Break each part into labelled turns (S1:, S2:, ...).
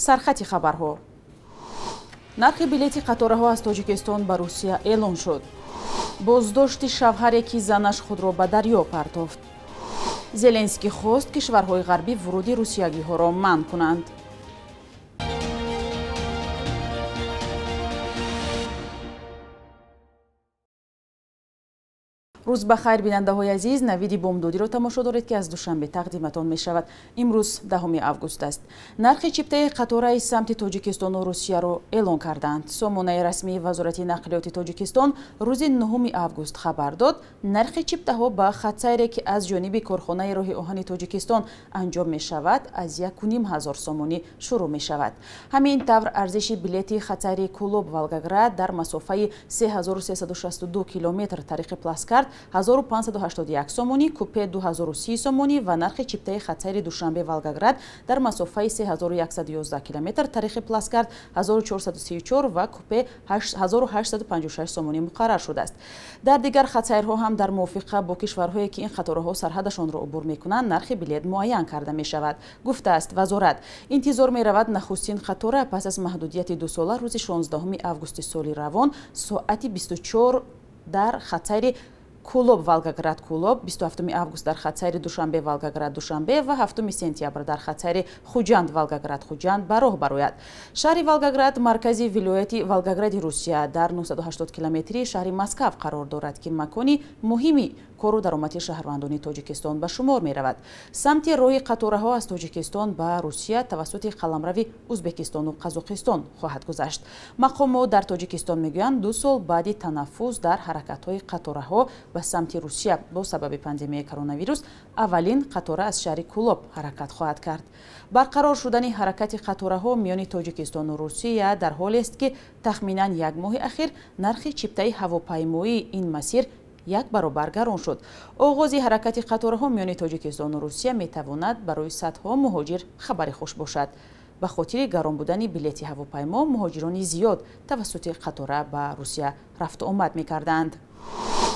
S1: Сархати хабарҳо. Нархи билети қатораҳо аз Тоҷикистон ба Русия эълон шуд. Боздошти шавҳаре, ки занаш худро ба дарё партофт. Зеленский хост кишварҳои ғарбӣ вуруди русиягиҳоро манъ кунанд. Рӯз ба хайр, бинандаҳои азиз. Навиди бомдодиро тамошо доред, ки аз Душанбе тақдиматон мешавад. Имрӯз 10 август аст. Нархи чиптаи қатораи самти Тоҷикистону Русияро эълон карданд. Сомонаи расмии Вазорати нақлиёти Тоҷикистон рӯзи 9 август хабар дод, нархи чиптаҳо ба хатсайре, ки аз ҷониби корхонаи роҳи оҳани Тоҷикистон анҷом мешавад, аз 1500 сомонӣ шурӯъ мешавад. Ҳамин тавр, арзиши билети хатсайри Кӯлоб Волгоград дар масофаи 3362 километр тариқи плацкарт 1581 сомонӣ, купе 2030 сомонӣ ва нархи чиптаи хатсайри Душанбе Волгоград дар масофаи 3111 километр тариқи плацкарт 1434 ва купе 1856 сомонӣ муқаррар шудааст. Дар дигар хатсайрҳо ҳам дар мувофиқа бо кишварҳое, ки ин қатораҳо сарҳадашонро убур мекунанд, нархи билет муайян карда мешавад, гуфтааст вазорат. Интизор меравад, нахустин қатора пас аз маҳдудияти дусола рӯзи 16 августи соли равон соати 24 дар хатсайри Кӯлоб Волгоград Кӯлоб, 27 август дар хатсайри Душанбе Волгоград Душанбе ва 7 сентябр дар хатсайри Хуҷанд Волгоград Хуҷанд ба роҳ барояд. Шаҳри Волгоград маркази вилояти Волгогради Русия дар 980 километри шаҳри Москав қарор дорад, ки макони муҳими кору даромади шаҳрвандони Тоҷикистон ба шумор меравад. Самти роҳи қатораҳо аз Тоҷикистон ба Русия тавассути қаламрави Ӯзбекистону Қазоқистон хоҳад гузашт. Мақомот дар Тоҷикистон мегӯянд, 2 сол баъди танаффус дар ҳаракатҳои қатораҳо ба самти Русия бо сабаби пандемияи коронавирус аввалин қатора аз шаҳри Кӯлоб ҳаракат хоҳад кард. Барқарор шудани ҳаракати қатораҳо миёни Тоҷикистону Русия дар ҳолест, ки тахминан як моҳи ахир нархи чиптаи ҳавопаймоии ин масир як баробар гарон шуд. Оғози ҳаракати қатораҳо миёни Тоҷикистону Русия метавонад барои садҳо муҳоҷир хабари хуш бошад. Ба хотири гарон будани билети ҳавопаймо муҳоҷирони зиёд тавассути қатора ба Русия рафту омад мекарданд.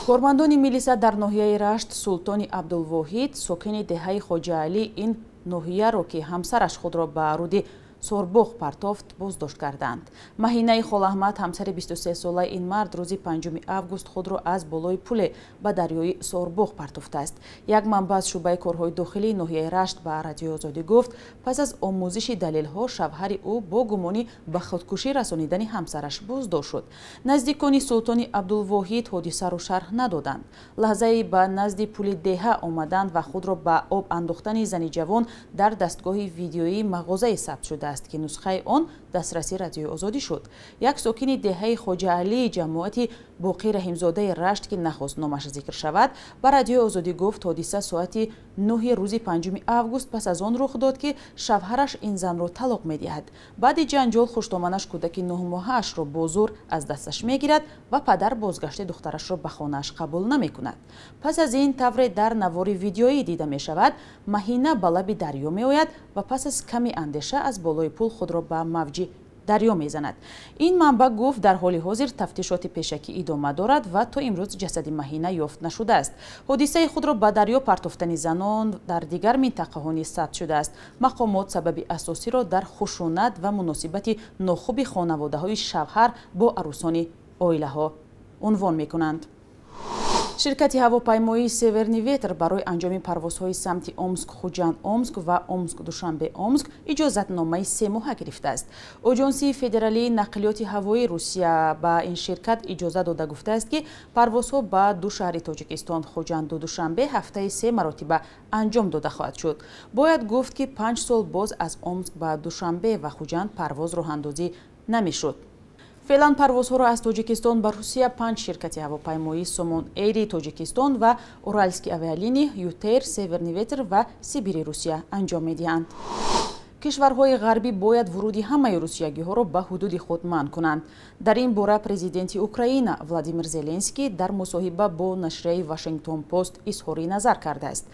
S1: Кормандони милиса дар ноҳияи Рашт Султони Абдулвоҳид, сокини деҳаи Хоҷаалӣ ин ноҳияро, ки ҳамсараш худро ба руди Сорбоғ партофт, боздошт карданд. Маҳинаи Холаҳмад, ҳамсари 23-солаи ин мард, рӯзи 5 август худро аз болои пуле ба дарёи Сорбоғ партофтааст. Як манбаъ аз шӯъбаи корҳои дохилии ноҳияи Рашт ба Радиои Озодӣ гуфт, пас аз омӯзиши далелҳо шавҳари ӯ бо гумони ба худкушӣ расонидани ҳамсараш боздошт шуд. Наздикони Султони Абдулвоҳид ҳодисаро шарҳ надоданд. Лаҳзаи ба назди пули деҳа омаданд ва худро ба об андохтани зани ҷавон дар дастгоҳи видеоии мағозае сабт шудааст, ки нусхаи он дастраси Радиои Озодӣ шуд. Як сокини деҳаи Хоҷаалии ҷамоати Боқӣ Раҳимзодаи Рашт, ки нахост номаш зикр шавад, ба Радиои Озодӣ гуфт, ҳодиса соати 9 рӯзи 5 август пас аз он рух дод, ки шавҳараш ин занро талоқ медиҳад. Баъди ҷанҷол хуштоманаш кӯдаки 9-моҳаашро бо зӯр аз дасташ мегирад ва падар бозгашти духтарашро ба хонааш қабул намекунад. Пас аз ин тавре дар навори видеоӣ дида мешавад, Маҳина ба лаби дарё меояд ва пас аз ками андеша аз болои пул худро ба мавҷи дарё мезанад. Ин манбаъ гуфт, дар ҳоли ҳозир тафтишоти пешакӣ идома дорад ва то имрӯз ҷасади Маҳина ёфт нашудааст. Ҳодисаи худро ба дарё партофтани занон дар дигар минтақаҳо низ сабт шудааст. Мақомот сабаби асосиро дар хушунат ва муносибати нохуби хонаводаҳои шавҳар бо арӯсони оилаҳо унвон мекунанд. Ширкати ҳавопаймоии Северный ветр барои анҷоми парвозҳои самти Омск Хуҷанд Омск ва Омск Душанбе Омск иҷозатномаи 3 моҳа гирифтааст. Оҷонсии федералии нақлиёти ҳавоии Русия ба ин ширкат иҷоза дода гуфтааст, ки парвозҳо ба ду шаҳри Тоҷикистон, Хуҷанду Душанбе, ҳафтаи се маротиба анҷом дода хоҳад шуд. Бояд гуфт, ки 5 сол боз аз Омск ба Душанбе ва Хуҷанд парвоз роҳандозӣ намешуд. Феълан парвозҳоро аз Тоҷикистон ба Русия панҷ ширкати ҳавопаймоии Сомон Эйри Тоҷикистон ва Уральские авиалинии, ЮТэйр, Северный ветр ва Сибири Русия анҷом медиҳанд. Кишварҳои ғарбӣ бояд вуруди ҳамаи русиягиҳоро ба ҳудуди худ манъ кунанд. Дар ин бора президенти Украина Владимир Зеленский дар мусоҳиба бо нашрияи Вашингтон Пост изҳори назар кардааст.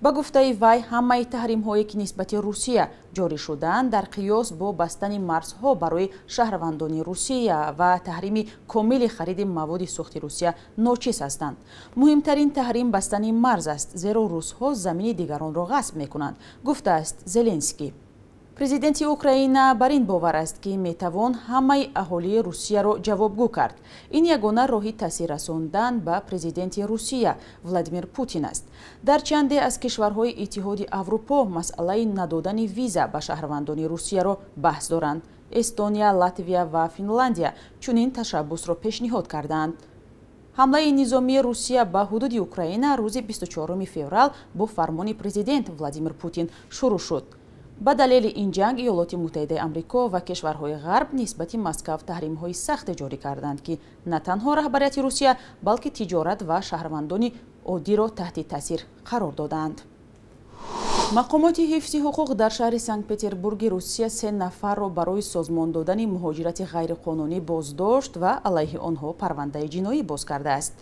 S1: Ба гуфтаи вай, ҳамаи таҳримҳое, ки нисбати Русия ҷорӣ шудаанд, дар қиёс бо бастани марзҳо барои шаҳрвандони Русия ва таҳрими комили хариди маводи сӯхти Русия ночиз ҳастанд. Муҳимтарин таҳрим бастани марз аст, зеро русҳо замини дигаронро ғасб мекунанд, гуфтааст Зеленский. Президенти Украина бар ин бовар аст, ки метавон ҳамаи аҳолии Русияро ҷавобгӯ кард. Ин ягона роҳи таъсир расондан ба президенти Русия Владимир Путин аст. Дар чанде аз кишварҳои Иттиҳоди Аврупо масъалаи надодани виза ба шаҳрвандони Русияро баҳс доранд. Эстония, Латвия ва Финландия чунин ташаббусро пешниҳод кардаанд. Ҳамлаи низомии Русия ба ҳудуди Украина рӯзи 24 феврал бо фармони президент Владимир Путин шурӯъ шуд. Ба далели ин ҷанг Иёлоти Муттаҳидаи Амрико ва кишварҳои Ғарб нисбати Москав таҳримҳои сахте ҷорӣ карданд, ки на танҳо раҳбарияти Русия, балки тиҷорат ва шаҳрвандони оддиро таҳти таъсир қарор додаанд. Мақомоти ҳифзи ҳуқуқ дар шаҳри Санкт-Петербурги Русия се нафарро барои созмон додани муҳоҷирати ғайриқонунӣ боздошт ва алайҳи онҳо парвандаи ҷиноӣ боз кардааст.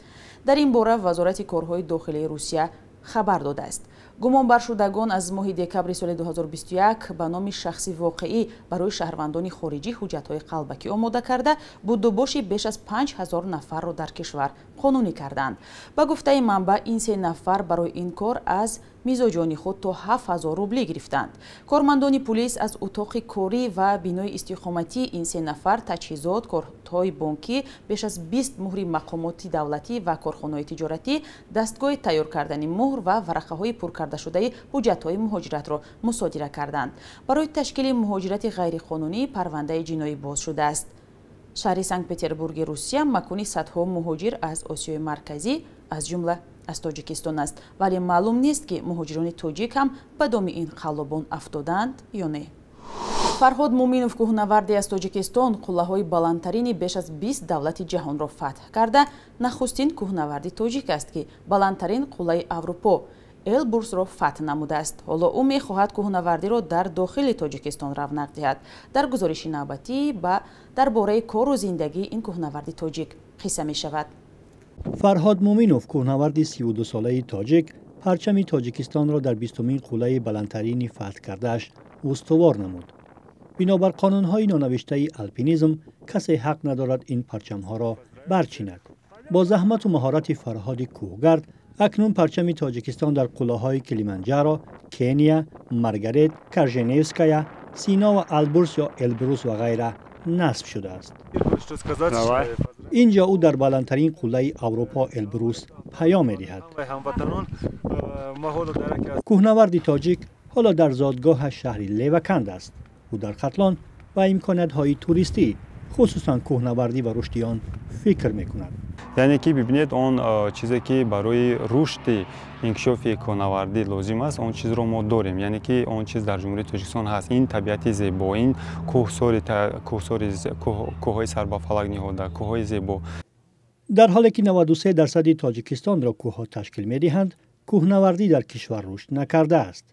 S1: Дар ин бора Вазорати корҳои дохилии Русия хабар додааст. Гумонбаршудагон аз моҳи декабри соли 2021 ба номи шахси воқеӣ барои шаҳрвандони хориҷӣ ҳуҷҷатҳои қалбакӣ омода карда, будубоши беш аз 5000 нафарро дар кишвар қонунӣ карданд. Ба гуфтаи манбаъ, ин се нафар барои ин кор аз мизоҷони худ то 7000 рублӣ гирифтанд. Кормандони пулис аз утоқи корӣ ва бинои истиқоматии ин се нафар таҷҳизот, кортҳои бонкӣ, беш аз 20 муҳри мақомоти давлатӣ ва корхонаҳои тиҷоратӣ, дастгоҳи тайёр кардани муҳр ва варақаҳои пур кардашудаи ҳуҷҷатҳои муҳоҷиратро мусодира карданд. Барои ташкили муҳоҷирати ғайриқонунӣ парвандаи ҷиноӣ боз шудааст. Шаҳри Санкт-Петербурги Русия макони садҳо муҳоҷир аз Осиёи Марказӣ, аз ҷумла аз Тоҷикистон аст, вале маълум нест, ки муҳоҷирони тоҷик ҳам ба доми ин қаллобон афтоданд ё не. Фарҳод Муминов, кӯҳнаварде аз Тоҷикистон, қуллаҳои баландтарини беш аз 20 давлати ҷаҳонро фатҳ карда, нахустин кӯҳнаварди тоҷик аст, ки баландтарин қуллаи Аврупо Элбурсро фатҳ намудааст. Ҳоло ӯ мехоҳад кӯҳнавардиро дар дохили Тоҷикистон равнақ диҳад. Дар гузориши навбатӣ дар бораи кору зиндагии ин кӯҳнаварди тоҷик қисса мешавад.
S2: Фарҳод Муминов, кӯҳнаварди 32-солаи тоҷик, парчами Тоҷикистонро дар 20-умин қуллаи баландтарини фатҳ кардааш устувор намуд. Бинобар қонунҳои нонавиштаи алпинизм, касе ҳақ надорад ин парчамҳоро барчинад. Бо заҳмату маҳорати Фарҳоди кӯҳгард акнун парчами Тоҷикистон дар қуллаҳои Килиманҷаро, Кения, Маргарет, Карженевская, Сино ва Албурс ё Элбрус ва ғайра насб шудааст. Ин ҷо ӯ дар баландтарин қуллаи Аврупо Элбрус паём медиҳад. Кӯҳнаварди тоҷик ҳоло дар зодгоҳаш шаҳри Леваканд аст. Ӯ дар Хатлон ба имкониятҳои туристӣ, хусусан кӯҳнавардӣ ва рушди он фикр мекунад.
S3: Яъне ки бибинед, он чизе ки барои рушди инкишофи кӯҳнавардӣ лозим аст, он чизро мо дорем. Яъне ки он чиз дар Ҷумҳурии Тоҷикистон ҳаст. Ин табиати зебо, ин кӯҳҳои сарбафалак ниҳода, кӯҳҳои зебо.
S2: Дар ҳоле ки 93% Тоҷикистонро кӯҳҳо ташкил медиҳанд, кӯҳнавардӣ дар кишвар рушд накардааст.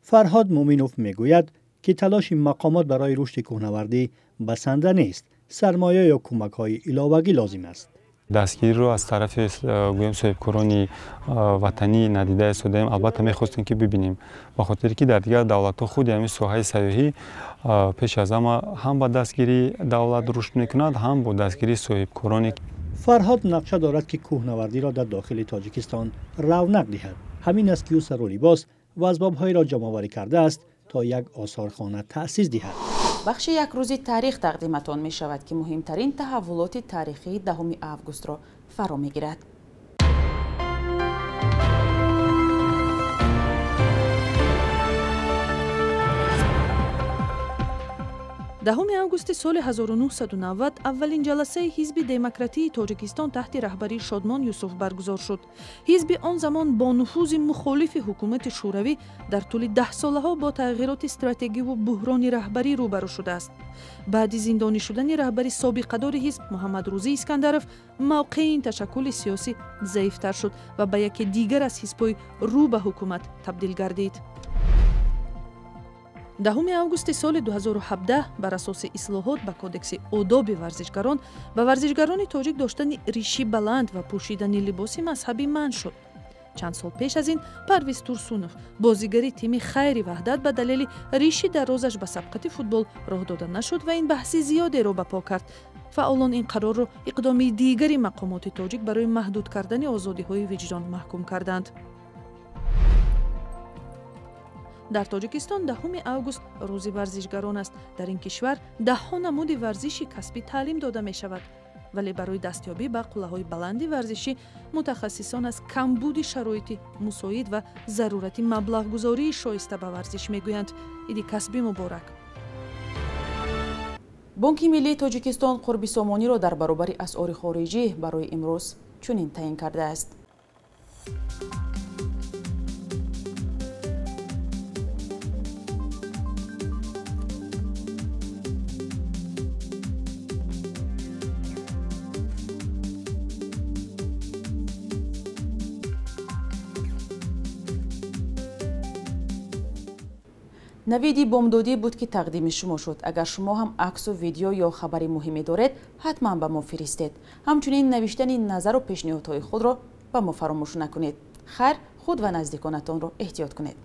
S2: Фарҳод Муминов мегӯяд, ки талоши мақомот барои рушди кӯҳнавардӣ басанда нест, сармоя ё кӯмакҳои иловагӣ лозим аст.
S3: Дастгириро аз тарафи гӯем соҳибкорони ватанӣ надида истодаем. Албатта мехостем, ки бибинем, ба хотире ки дар дигар давлатҳо худи ҳамин соҳаи сайёҳӣ пеш аз ҳама ҳам ба дастгирии давлат рушд мекунад, ҳам бо дастгирии соҳибкороне.
S2: Фарҳод нақша дорад, ки кӯҳнавардиро дар дохили Тоҷикистон равнақ диҳад. Ҳамин аст, ки ӯ сару либос ва асбобҳоеро ҷамъоварӣ кардааст, то як осорхона таъсис диҳад.
S1: Бахши як рӯзи таърих тақдиматон мешавад, ки муҳимтарин таҳаввулоти таърихии 10 августро фаро мегирад.
S4: Даҳуми августи соли 1990 аввалин ҷаласаи Ҳизби демократии Тоҷикистон таҳти раҳбарии Шодмон Юсуф баргузор шуд. Ҳизби он замон бо нуфузи мухолифи ҳукумати Шӯравӣ дар тӯли даҳсолаҳо бо тағйироти стратегиву буҳрони раҳбарӣ рӯбарӯ шудааст. Баъди зиндонӣ шудани раҳбари собиқадори ҳизб Муҳаммадрӯзӣ Искандаров, мавқеи ин ташаккули сиёсӣ заифтар шуд ва ба яке дигар аз ҳизбҳои рӯ ба ҳукумат табдил гардид. Даҳуми августи соли 2017 бар асоси ислоҳот ба кодекси одоби варзишгарон ба варзишгарони тоҷик доштани риши баланд ва пӯшидани либоси мазҳабӣ манъ шуд. Чанд сол пеш аз ин Парвиз Турсунов, бозигари тими Хайри Ваҳдат, ба далели риши дарозаш ба сабқати футбол роҳ дода нашуд ва ин баҳси зиёдеро ба по кард. Фаъолон ин қарорро иқдоми дигари мақомоти тоҷик барои маҳдуд кардани озодиҳои виҷдон маҳкум карданд. Дар Тоҷикистон 10 август рӯзи варзишгарон аст. Дар ин кишвар даҳҳо намуди варзиши касбӣ таълим дода мешавад. Вале барои дастёбӣ ба қуллаҳои баланди варзишӣ мутахассисон аз камбуди шароити мусоид ва зарурати маблағгузории шоиста ба варзиш мегӯянд. Иди касбӣ муборак.
S1: Бонки миллии Тоҷикистон қурби сомониро дар баробари асъори хориҷӣ барои имрӯз чунин таъин кардааст. Навиди бомдодӣ буд, ки тақдими шумо шуд. Агар шумо ҳам аксу видео ё хабари муҳиме доред, ҳатман ба мо фиристед. Ҳамчунин навиштани назару пешниҳодҳои худро ба мо фаромӯш накунед. Хайр, худ ва наздиконатонро эҳтиёт кунед.